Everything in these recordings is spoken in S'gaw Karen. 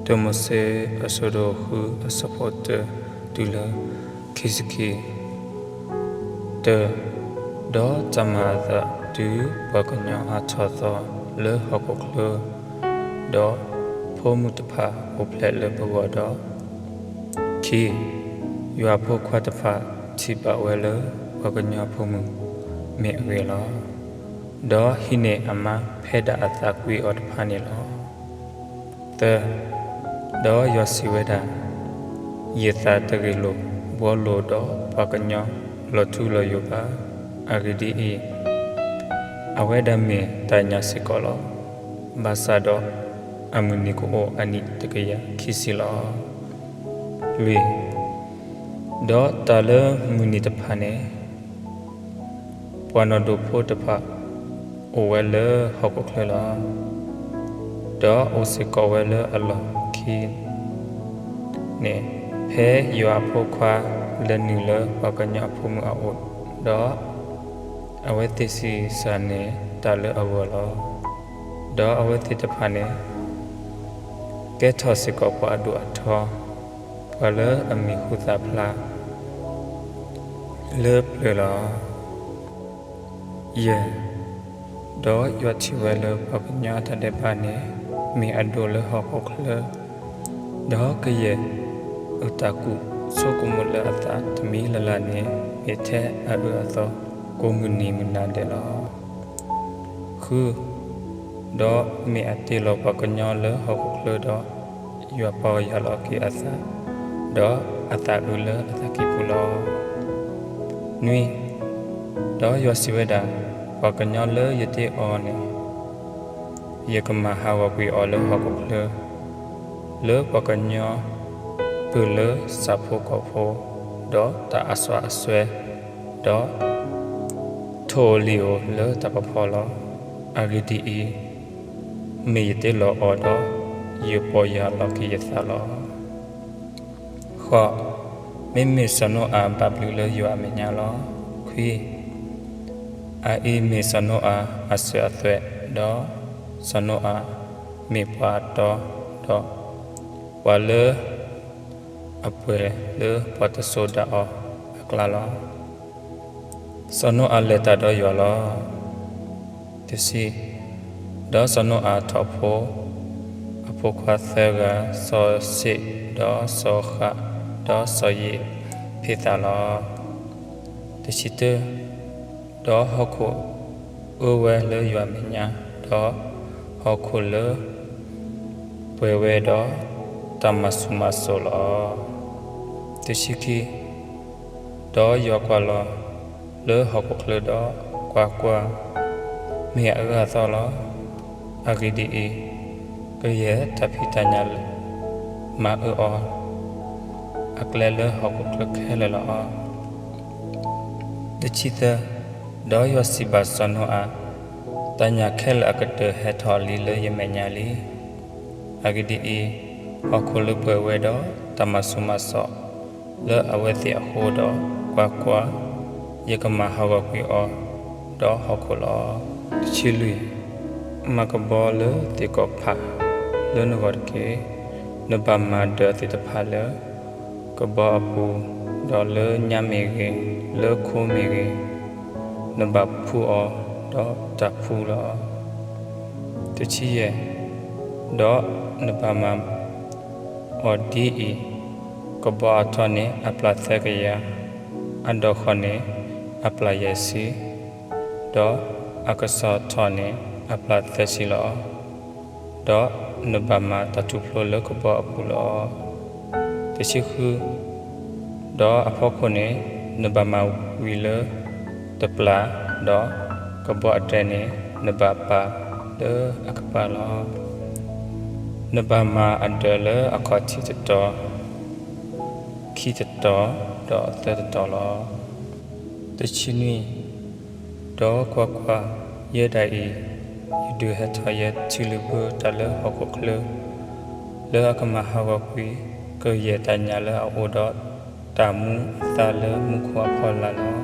တၢမိၤၡ့ အဆၢဒိၣ်ဃု အဆၢဖိတၢ တုၤလၢခံဆံခံ. တၢ, ဒီးတၢ်မၤအသးတုၤပှၤကညီအါထီၣ်အသီလၢဟီၣ်ခိၣ်ချၢ, ဒီးဖိမုၣ်တဖၣ်အိၣ်ဖျဲၣ်လၢပဂီၢ်ဒီး, ခံ, ယွၤဖိခွါတဖၣ်ထံၣ်ဘၣ်ဝဲလၢပှၤကညီဖိမုၣ်မ့ၢ်အဂ့ၤလီၤ. ဒီးဟံးန့ၢ်အမါဖဲဒၣ်အသးကွံအီၤတဖၣ်န့ၣ်လီၤ. သၢ, ဒီးယွၤစံးဝဲဒၣ်, ယသးတဂ့ၢ်လိာ်ဘှီလိာ်ဒီးပှၤကညီလီၤထူလီၤယိာ်ဘၣ်. အဂ့ၢ်ဒ်အံၤ, အဝဲဒၣ်မ့ၢ်တၢ်ညၣ်စ့ၢ်ကီးလီၤ. ဘၣ်ဆၣ်ဒီးအမုၢ်နံၤကအိၣ်အနံၣ်တကယၤခံဆံလီၤ. လွံၢ်, ဒီးတၢ်လၢမုၢ်နံၤတဖၣ်န့ၣ် ပှၤနီၢ်ဒိၣ်ဖိတဖၣ်အိၣ်ဝဲလၢဟီၣ်ခိၣ်ချၢလီၤ. ဒီးအိၣ်စ့ၢ်ကီးဝဲလၢအလီၢ်ခံန့ၣ်, ဖဲယွၤအဖိခွါလဲၤနုာ်လၢပှၤကညီအဖိမုၣ်အအိၣ်, ဒီးအဝဲသ့ၣ်ဆံးစၢ်န့ၢ်တၢ်လၢအဂီၢ်လီၤ. ဒီးအဝဲသ့ၣ်တဖၣ်န့ၣ် ကဲထီၣ်စ့ၢ်ကီးပှၤအဒိၣ်အထီ, ပှၤလၢအမံၤဟူသၣ်ဖျါ လၢပျၢၤလီၤ. ယဲၢ်, ဒီးယွၤထံၣ်ဝဲလၢပှၤကညီအတၢ်ဒဲးဘးန့ၣ် မ့ၢ်အဒိၣ်လၢဟီၣ်ခိၣ်ချၢ, ဒီးကယဲၢ်အတၢ်ကူၣ်ဆိကမိၣ်လၢအသးတမံၤလၢ်လၢ်န့ၣ် မ့ၢ်ထဲအအၢအသီကိးမုၢ်နံၤမုၢ်နၤဒဲးလီၤ. ဃု, ဒီးမ့ၢ်အတ့လီၤပှၤကညီလၢဟီၣ်ခိၣ်ချၢဒီး ယွၤပီၢ်ယၢ်လီၤက့ၤအသး, ဒီးအသးအုးလၢအသးကံၢ်ပူၤလီၤ. နွံ, ဒီးယွၤစံးဝဲဒၣ်, ပှၤကညီလၢယတ့အီၤန့ၣ် ယကမၤဟးဂီၤကွံာ်အီၤလၢဟီၣ်ခိၣ်ချၢ, လၢပှၤကညီ ပၢၢ်လၢဆၣ်ဖိကီၢ်ဖိ, ဒီးတၢ်အစွါအစွဲ, ဒီးထိၣ်ဧိၤလံၤဧိၤလၢတၢ်ဖးဖီလီၤ. အဂ့ၢ်ဒ်အံၤ, မ့ၢ်ယတ့လီၤအီၤဒီး ယပီၢ်ယၢ်လီၤက့ၤယသးလီၤ. ဃိး, မ့မ့ၢ်စီၤနိအၤဘၣ်ဘျုးလၢယွၤအမဲာ်ညါလီၤ. ခွံ, အအံၤမ့ၢ်စီၤနိအၤအစၢၤအသွဲၣ်, ဒီးစီၤနိအၤမ့ၢ်ပှၤအတီ, ဒီးပှၤလၢအပှဲၤလၢပှၤတစိၤဒၣ်အီၤအကျါလီၤ. စီၤနိအၤလဲၤတၢ်ဒီးယွၤလီၤ. တဆံ, ဒီးစီၤနိအၤထီၣ်ဖိ, အဖိခွါသၢဂၤ, စီၤၡ့ၣ်, ဒီးစီၤဃၣ်, ဒီးစီၤယ့းဖ့းသးလီၤ. တဆံတၢ, ဒီးဟီၣ်ခိၣ်အၢဝဲလၢယွၤအမဲာ်ညါ, ဒီးဟီၣ်ခိၣ်လၢပှဲၤဝဲဒီးတၢ်မၤဆူၣ်မၤစိးလီၤ. တဆံခံ, ဒီးယွၤကွၢ်လီၤလၢဟီၣ်ခိၣ်ချၢဒီး, ကွၢ်ကွၢ်, မ့ၢ်အအၢအသီလီၤ. အဂ့ၢ်ဒ်အံၤ, ကယဲၢ်တၢ်ဖံးတၢ်ညၣ်လၢမၤအၢအီၤအကျဲလၢဟီၣ်ခိၣ်ချၢခဲလၢာ်လီၤ. တဆံသၢ, ဒီးယွၤစံးဘၣ်စီၤနိအၤ, တၢ်ညၣ်ခဲလၢာ်အကတၢၢ်ဟဲထီၣ်လံလၢယမဲာ်ညါလံ. အဂ့ၢ်ဒ်အံၤ, ဟီၣ်ခိၣ်လၢပှဲၤဝဲဒီးတၢ်မၤဆူၣ်မၤစိးလၢအဝဲသ့ၣ်အဃိဒီး, ကွၢ်ကွၢ်, ယကမၤဟးဂီၤကွံာ်အီၤဒီးဟီၣ်ခိၣ်လီၤ. တဆံလွံၢ်, မၤကဘီလၢသ့ၣ်ကီးဖးလၢနဂီၢ်တက့ၢ်. နဘၣ်မၤဒၢးသ့ၣ်တဖၣ်လၢကဘီအပူၤ, ဒီးလၢညါမ့ၢ်ဂ့ၤ, လၢခိမ့ၢ်ဂ့ၤ, နဘၣ်ဖှူအီၤဒီးတၢ်ဖှူလီၤ. တဆံယဲၢ်, ဒီးနဘၣ်မၤအီၤဒ်အံၤ, ကဘီအထီန့ၣ်အပျၢ်သၢကယၤ, အဒီၣ်ဃီန့ၣ်အပျၢ်ယဲၢ်ဆံ, ဒီးအကစီၣ်ထီၣ်န့ၣ်အပျၢ်သၢဆံလီၤ. ဒီးနဘၣ်မၤတၢ်ထူၣ်ဖျိလၢကဘီအပူၤလီၤ. တဆံဃု, ဒီးအဖီခိၣ်န့ၣ်နဘၣ်မၤဝံၤလၢတပျၢ်, ဒီးကဘီအတြဲၤန့ၣ်နဘၣ်ပာ်လၢအကပၤလီၤ. နဘၣ်မၤအဒၢးလၢအခီၣ်ထံးတတီၤ, ခံတတီၤ, ဒီးသၢတတီၤလီၤ. တဆံနွံ, ဒီးကွၢ်ကွၢ်, ယဲဒၣ်အံၤ, ယဒုးဟဲထီၣ်ယဲထံလုၢ်ဘၢတၢ်လၢဟီၣ်ခိၣ်ချၢ, လၢအကမၤဟးဂီၤကွံာ်ကယဲၢ်တၢ်ညၣ်လၢအအိၣ်ဒီး တၢ်မူအသါလၢမူခိၣ်အဖီလာ်လီၤ.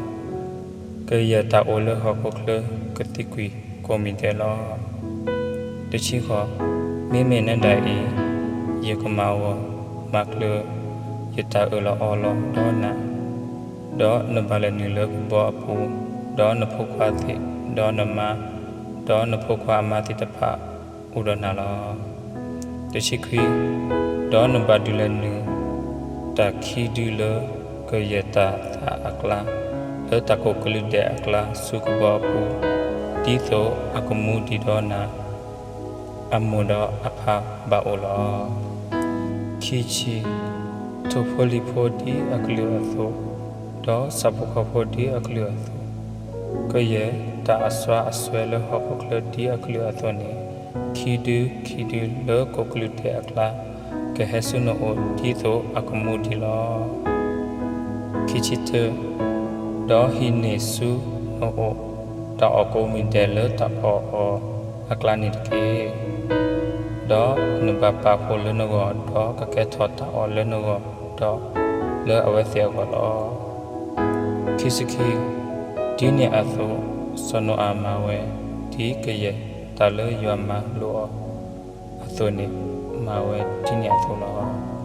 ကယဲၢ်တၢ်အိၣ်လၢဟီၣ်ခိၣ်ချၢကသံကွံာ်ကိးမံၤဒဲးလီၤ. တဆံဃိး, မ့မ့ၢ်နဲဒၣ်အံၤ, ယကမၤဂီၤမၤကျၢၤယတၢ်အၢၣ်လီၤအီလီၤဒီးနၤ, ဒီးနဘၣ်လဲၤနုာ်လၢကဘီအပူၤ, ဒီးနဖိခွါသ့ၣ်, ဒီးနမါ, ဒီးနဖိခွါအမါသ့ၣ်တဖၣ်အိၣ်ဒီးနၤလီၤ. တဆံခွံ, ဒီးနဘၣ်ဒုးလဲၤနုာ် တၢ်ခံဒုလၢကယဲၢ်တၢ်သးအကျါ, လၢတၢ်ကိးကလုာ်ဒဲးအကျါဆူကဘီအပူၤ, ဒ်သိးအကမူဒံးဒီးနၤ အမိၢ်ဒီးအဖါဘၣ်အိၣ်လီၤ. ခံဆံ, ထိၣ်ဖိလံၣ်ဖိဒ်အကလုာ်အသိး, ဒီးဆၣ်ဖိကီၢ်ဖိဒ်အကလုာ်အသိး, ကယဲၢ်တၢ်အစွါအစွဲလၢဟီၣ်ခိၣ်ချၢဒ်အကလုာ်အသိးန့ၣ်, ခံဒုခံဒုလၢကိးကလုာ်ဒဲးအကျါ ကဟဲဆူနအိၣ်ဒ်သိးအကမူဒံးလီၤ. ခံဆံတၢ, ဒီးဟံးန့ၢ်ဆူနအိၣ် တၢ်အီၣ်ကိးမံၤဒဲးလၢတၢ်အီၣ်အီၤအကျါန့ၣ်တက့ၢ်. ဒီးနဘၣ်ပာ်ဖှိၣ်လၢနဂီၢ်, ဒီးကကဲထီၣ်တၢ်အီၣ်လၢနဂီၢ်, ဒီးလၢအဝဲသ့ၣ်အဂီၢ်လီၤ. ခံဆံခံ, ဒ်န့ၣ်အသိး, စီၤနိအၤမၤဝဲ, ဒ်ကယဲၢ်တၢ်လၢယွၤမၤလိာ်အီၤအသိးန့ၣ်, မၤဝဲဒ်န့ၣ်အသိးလီၤ.